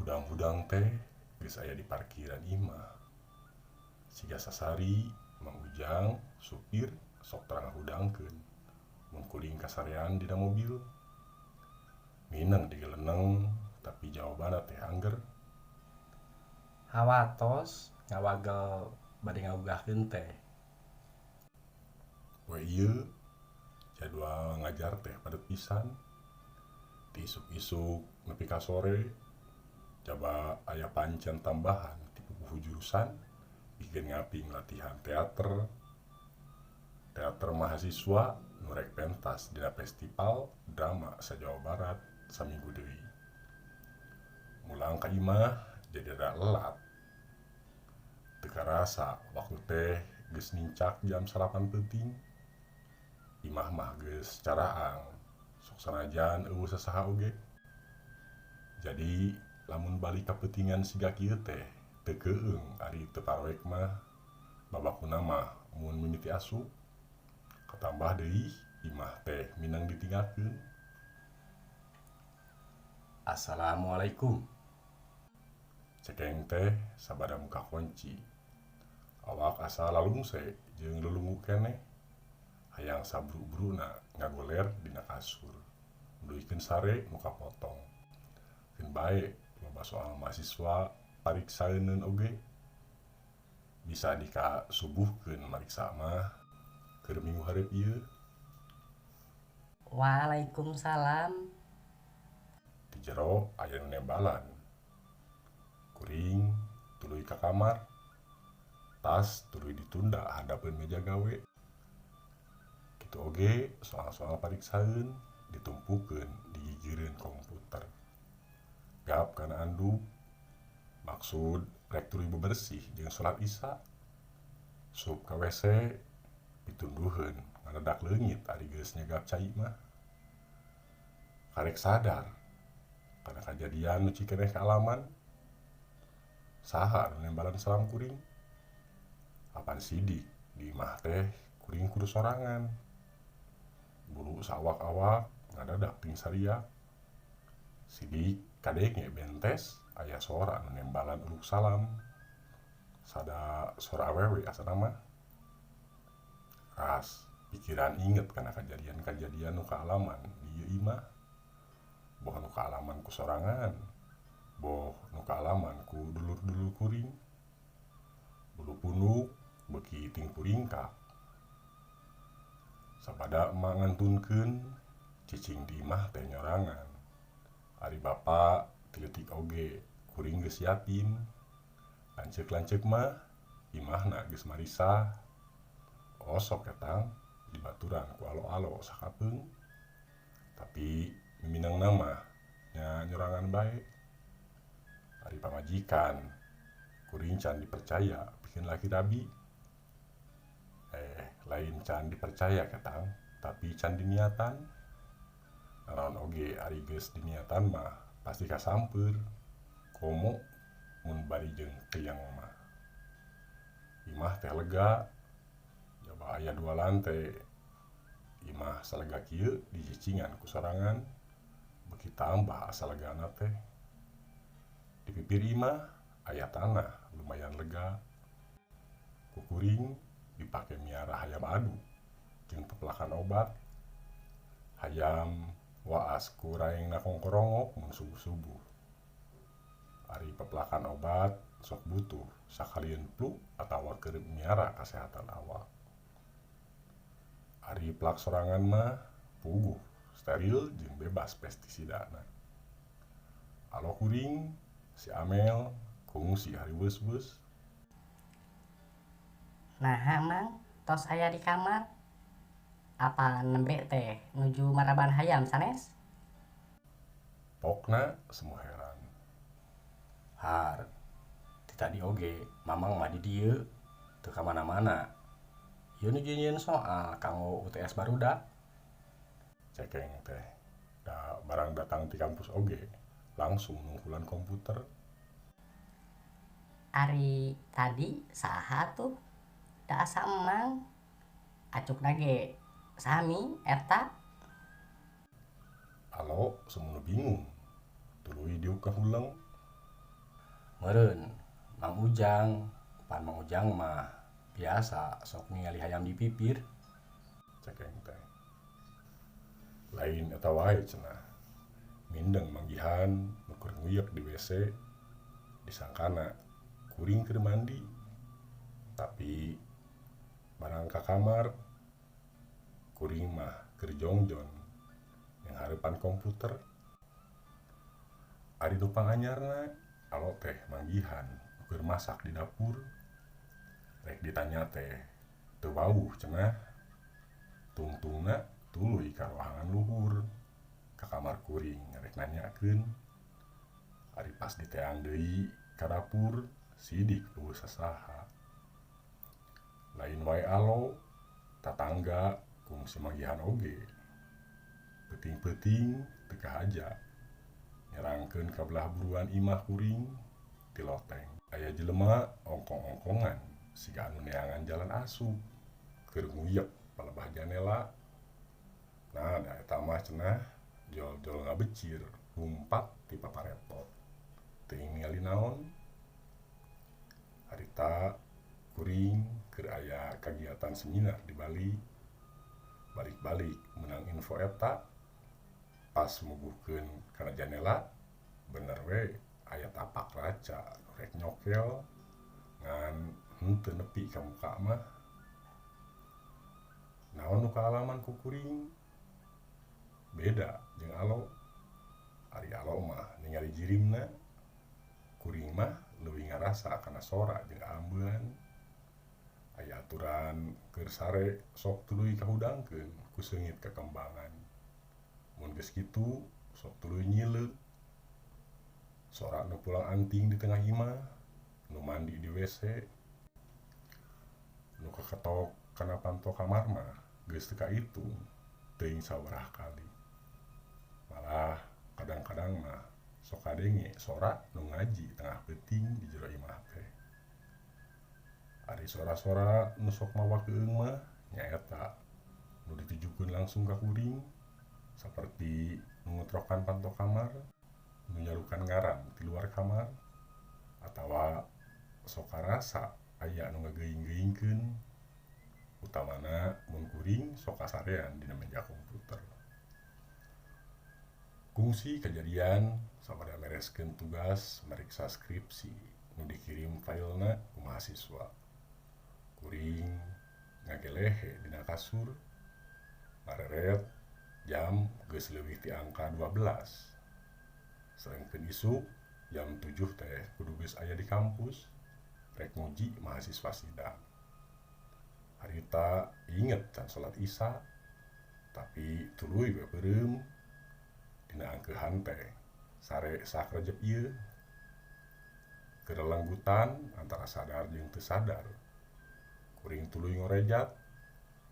Hudang-hudang teh geus aya di parkiran imah. Siga sasari Mang Ujang supir sok terang ngahudangkeun mun kuring kasarean dina mobil. Mineng digeleneng tapi jawabanna teh angger. Hawatos ngawagel bade ngagugahkeun teh. Poe ieu jadwal ngajar teh padet pisan. Ti isuk-isuk nepi ka sore jaba aya pancen tambahan ti pupuhu jurusan pikeun ngaping latihan teater. Teater mahasiswa nu rek pentas dina festival drama sa-Jawa Barat saminggu deui. Mulang ka imah jadi rada lelat. Teu karasa waktu teh geus nincak jam 9 peuting. Imah mah geus caraang, sok sanajan euweuh sasaha oge. Jadi lamun balik kapeutingan siga kieu teh teu keueung ari teu paroek mah babakuna mah mun mimiti asup. Katambah deui imah teh mineng ditinggalkeun. Assalamualaikum. Cekeng teh sabada muka kunci. Awak asa lalungse jeung lulungu keneh. Hayang sabru-bruna ngagoler dina kasur. Nuluykeun sare nu kapotong. Keun bae loba soal mahasiswa pariksaeuneun oge. Bisa dikasubuhkeun mariksa mah keur minggu hareup ieu. Waalaikumsalam. Di jero aya nu nembalan. Kuring tuluy ka kamar. Tas tuluy ditunda handapeun meja gawe. Kitu oge soal-soal pariksaeun ditumpukeun di gigireun komputer. Gap kana anduk. Maksud rek tuluy bebersih jeung salat Isya. Sup ka WC ditunduheun ngadadak leungit ari geus nyegap cai mah. Karek sadar kana kajadian nu cikeneh kaalaman. Saha nu nembalan salam kuring? Apan sidik di imah teh kuring kudu sorangan. Bulu saawak-awak ngadadak ting sariak. Sidik kadenge bentes aya sora nu nembalan uluk salam. Sada sora awewe asana mah. Ras pikiran inget kana kajadian-kajadian nu kaalaman di ieu imah. Boh nu kaalaman ku sorangan, boh nu kaalaman ku dulur-dulur kuring. Bulu punduk beuki ting puringkak. Sabada emak ngantunkeun, cicing di imah teh nyorangan. Ari bapa ti leutik oge kuring geus yatim. Lanceuk-lanceuk mah imahna geus marisah. Osok etang dibaturan ku alo-alo sakapeung. Tapi miminangna mah nya nyorangan bae. Ari pamajikan kuring can dipercaya pikeun laki rabi. Lain can dipercaya ketang, tapi can diniatan. Nanaon oge ari geus diniatan mah pasti kasamper. Komo mun bari jeung kliang mah. Imah teh lega, jaba aya 2 lantai. Imah salega kieu dicicingan ku sorangan, beuki tambah asa legana teh. Di pipir imah aya tanah lumayan lega. Ku kuring dipake miara hayam adu jeung pepelakan obat. Hayam waas ku raengna kongkorongok mun subuh-subuh. Ari pepelakan obat sok butuh sakalieun flu atawa keur miara kasehatan awak. Ari pelak sorangan mah puguh steril jeung bebas pestisidana. Alo kuring si Amel kungsi hariweus-weus. Naha Mang tos aya di kamar. Apa nembe teh nuju maraban hayam sanes? Pokna semua heran. Har, ti tadi oge mamang mah di dieu teu ka mana-mana. Ieu nu nyieun soal kanggo UTS barudak. Cekeng teh da barang datang ti kampus oge langsung nungkulan komputer. Ari tadi saha tuh? Da asa emang acukna ge sami eta. Alo semunu bingung tuluy diuk ka huleng. Meureun Mang Ujang, pan Mang Ujang mah biasa sok ningali hayam di pipir. Cekeng teh. Lain eta wae cenah. Mindeng manggihan nu keur nguyek di WC disangkana kuring keur mandi. Tapi barang ka kamar kuring mah keur jongjon yang hareupan komputer. Ari nu panganyarna alo teh manggihan nu keur masak di dapur. Rek ditanya teh teu wauh cenah. Tungtungna tuluy ka rohangan luhur ka kamar kuring rek nanyakeun. Ari pas diteang deui ka dapur sidik eueuh sasaha. Lain wae alo, tatangga kungsi manggihan oge. Peuting-peuting teu kahaja nyerangkeun ka belah buruan imah kuring ti loteng. Aya jelema ongkong-ongkongan siga anu neangan jalan asup keur nguyek palebah janela. Nah, da eta mah cenah jol-jol ngabecir lumpat ti paparetot. Teuing ningali naon. Harita kuring keur aya kagiatan seminar di Bali. Balik-balik menang info eta pas muguhkeun kana janela bener we aya tapak raca rek nyokel ngan henteu nepi ka muka mah. Naon nu kaalaman ku kuring beda jeung alo. Ari alo mah ningali jirimna, kuring mah leuwih ngarasa kana sora jeung aambean. Aya aturan keur sare sok tuluy kahudangkeun ku seungit kakembangan. Mun geus kitu sok tuluy nyileuk. Sora nu pulang anting di tengah imah, nu mandi di WC, nu kaketok kana panto kamar mah geus teu kaitung teuing sabaraha kali. Malah kadang-kadang mah sok kadenge sora nu ngaji tengah peuting di jero imah teh. Ari sora-sora nu sok mawa keung mah nyaeta nu ditujukeun langsung ka kuring, saperti nu ngetrokan panto kamar, nu nyarukan ngaran ti luar kamar, atawa sok karasa aya nu ngageuing-geuingkeun. Utamana mun kuring sok kasarean dina meja komputer. Kungsi kejadian sabada mereskeun tugas meriksa skripsi nu dikirim filena ku mahasiswa. Kuring ngagelehe dina kasur, mareret jam geus leuwih ti angka 12. Sarengkeun isuk jam 7 teh kudu geus aya di kampus rek nguji mahasiswa sidang. Harita inget can salat isya, tapi tuluy we beureum dina angkeuhan teh sare sakrejep ieu. Kerelenggutan antara sadar jeung teu sadar. Kuring tuluy ngorejat,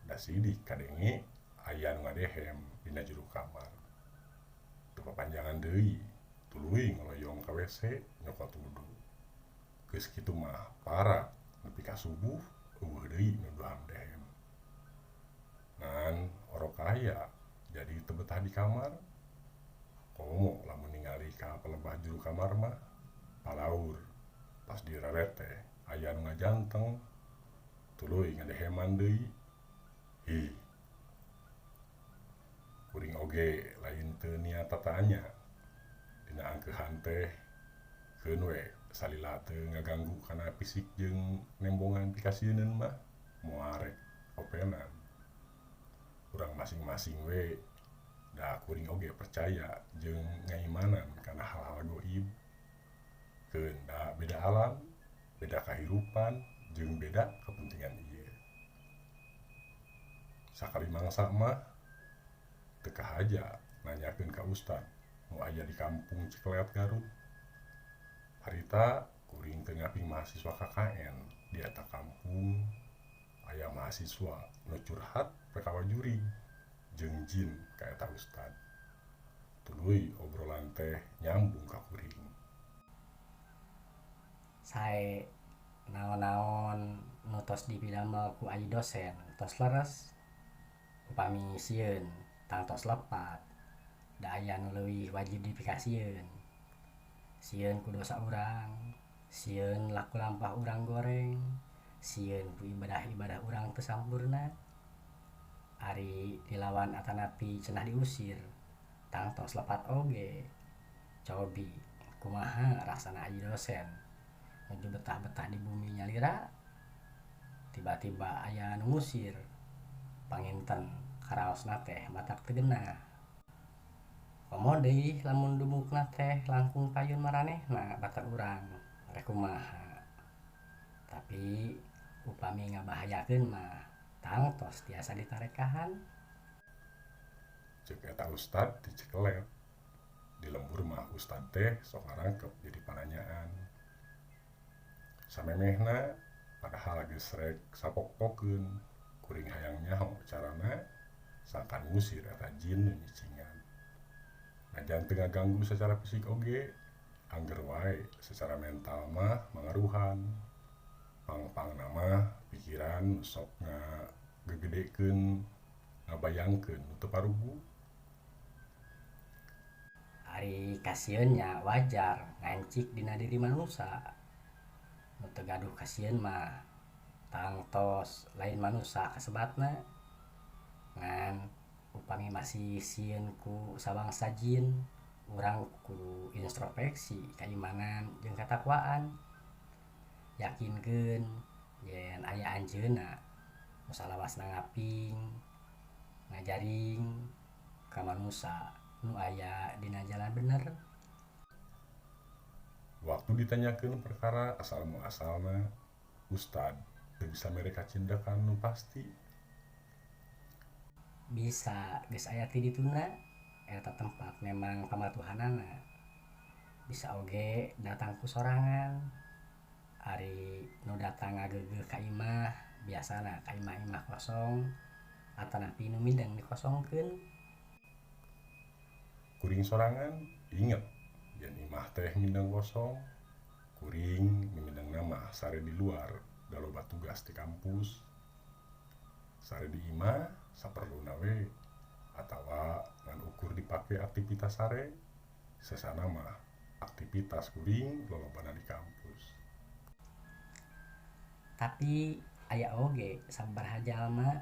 da sidik kadenge aya nu ngadehem dina jero kamar. Teu papanjangan deui, tuluy ngoloyong ka WC nyokot wudu. Geus kitu mah para nepi ka subuh eueuh deui nu dehem. Ngan orok aya jadi teu betah di kamar. Komo lamun ningali ka palebah juru kamar mah palaur. Pas direret teh aya nu ngajanteng, tuluy ngadeheman deui. Ih. Kuring oge lain teu niat tatanya. Dina angkeuhan teh keun we salila teu ngaganggu kana fisik jeung nembongan pikasieuneun mah moal rek openan. Urang masing-masing we da kuring oge percaya jeung ngaimanan kana hal-hal goib. Keun da beda alam, beda kahirupan, jeung beda kepentingan ieu. Sakali mangsa mah teu kahaja nanyakeun ka ustad nu aya di kampung Cikelet Garut. Harita kuring teu ngaping mahasiswa KKN di eta kampung aya mahasiswa nu curhat perkara jurig jeung jin ka eta ustad. Tuluy obrolan teh nyambung ka kuring. Sae naon-naon nu tos dipidamel ku ayi dosen tos leres. Upami sieun tangtos lepat, da aya nu leuwih wajib dipikasieun. Sieun ku dosa urang, Sieun laku lampah urang goreng, sieun ku ibadah-ibadah urang teu sampurna. Ari dilawan atanapi cenah diusir, tangtos lepat oge. Cobi kumaha rasana ayi dosen nuju betah-betah di bumi nyalira, tiba-tiba aya nu ngusir. Panginten karaosna teh matak teu genah. Komo deui lamun dumukna teh langkung payun maranehna batur urang rek kumaha. Tapi upami ngabahayakeun mah tangtos tiasa ditarekahan. Cek eta ustad ti Cikelet. Di lembur mah ustad teh sok ngarangkep jadi pananyaan. Samemehna padahal geus rek sapok-pokeun kuring hayang nyaho carana sangkan ngusir eta jin nu nyicingan. Najan teu ngaganggu secara fisik oge, angger wae secara mental mah mangaruhan. Pang-pangna mah pikiran nu sok ngagegedekeun, ngabayangkeun nu teu paruguh. Ari kasieun nya wajar ngancik dina diri manusa. Nu teu gaduh kasieun mah tangtos lain manusa kasebatna. Ngan upami masih sieun ku sabangsa jin, urang kudu introspeksi kaimanan jeung katakwaan. Yakinkeun yen aya anjeunna nu salawasna ngaping, ngajaring ka manusa nu aya dina jalan bener. Waktu ditanyakeun perkara asal muasalna, ustad teu bisa mere kacindekan nu pasti. Bisa geus aya ti dituna, eta tempat memang pamatuhanana. Bisa oge datang ku sorangan. Ari nu datang ngageugeuh ka imah, biasana ka imah-imah kosong atanapi nu mindeng dikosongkeun. Kuring sorangan inget yen imah teh mindeng kosong. Kuring mimendengna mah sare di luar, da loba tugas di kampus. Sare di imah saperluna we atawa ngan ukur dipake aktivitas sare. Sesana mah aktivitas kuring lolobana di kampus. Tapi aya oge sabaraha jalma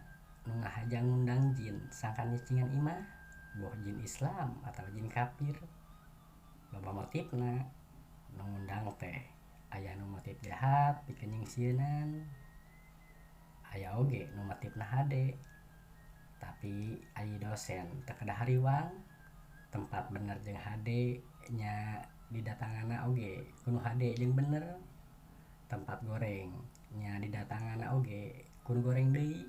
nu ngahaja ngundang jin sangkan nyicingan imah, boh jin Islam atawa jin kafir. Loba motifna nu ngundang teh aya nu motif jahat pikeun nyingsieunan, aya oge nu motifna hade. Tapi ayi dosen teu kedah hariwang, tempat bener jeung hade nya didatanganna oge ku nu hade jeung bener. Tempat goreng nya didatanganna oge ku nu goreng deui.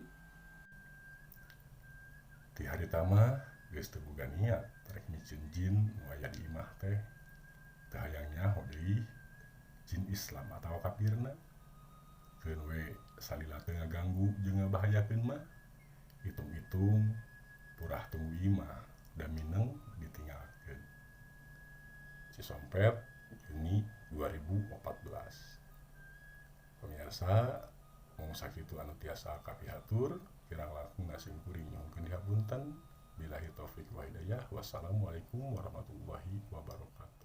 Ti harita mah geus teu boga niat rek miceun jin nu aya di imah teh. Teu hayang nyaho deui jin Islam atawa kafirna. Keun we salila teu ngaganggu jeung ngabahayakeun mah. Hitung-hitung purah tunggu imah da mineng ditinggalkeun. Cisompet Juni 2014. Pemirsa, mung sakitu anu tiasa kapihatur, kirang langkung sim kuring nyuhunkeun dihapunten. Billahi taufik wa hidayah. Wassalamualaikum warahmatullahi wabarakatuh.